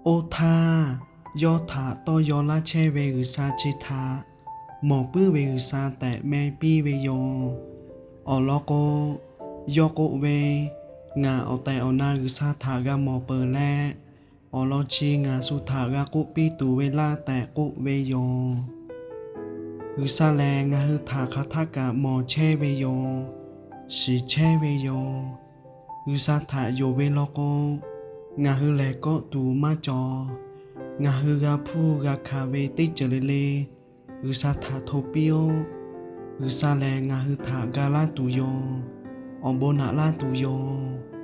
Oˇ htaˇ, yawˇ htaꞈ tawˇ yaw laˇ chehˇ ve G'uiˬsha chi htaꞈ mawˬ puiˉ ve G'uiˬsha tehꞈ meh piˇ ve yoˬ. Awˬ lawn k'o, yawˇ k'oˆ ve, Ngaˬ awˬ tehˬ awˬ na G'uiˬsha htaꞈ g'a mawˬ peuˬ leh, awˬ lawn chi ngaˬ shu htaꞈ g'a k'oˆ piˇ tuˬ ve laˇ tehꞈ k'oˆ ve yoˬ. G'uiˬsha lehˬ, ngaˬ hui htaꞈ hk'aˬ htaˆ kaꞈ mawˬ chehˇ ve yoˬ. Shiˍ chehˇ ve yoˬ. G'uiˬsha htaꞈ yonˍ ve law k'o, ngaˬ hui lehˬ kawˆ tuˬ maˇ cawˬ. Ngaˬ hui g'a hpuˇ g'a hkanˍ ve teˇ ceuˬ le le G'uiˬsha htaꞈ hto piˇ-oˆ. G'uiˬsha lehˬ, ngaˬ hui htaꞈ ga laˇ tuˬ yoˬ. Awˬ bon naꞈ laˇ tuˬ yoˬ.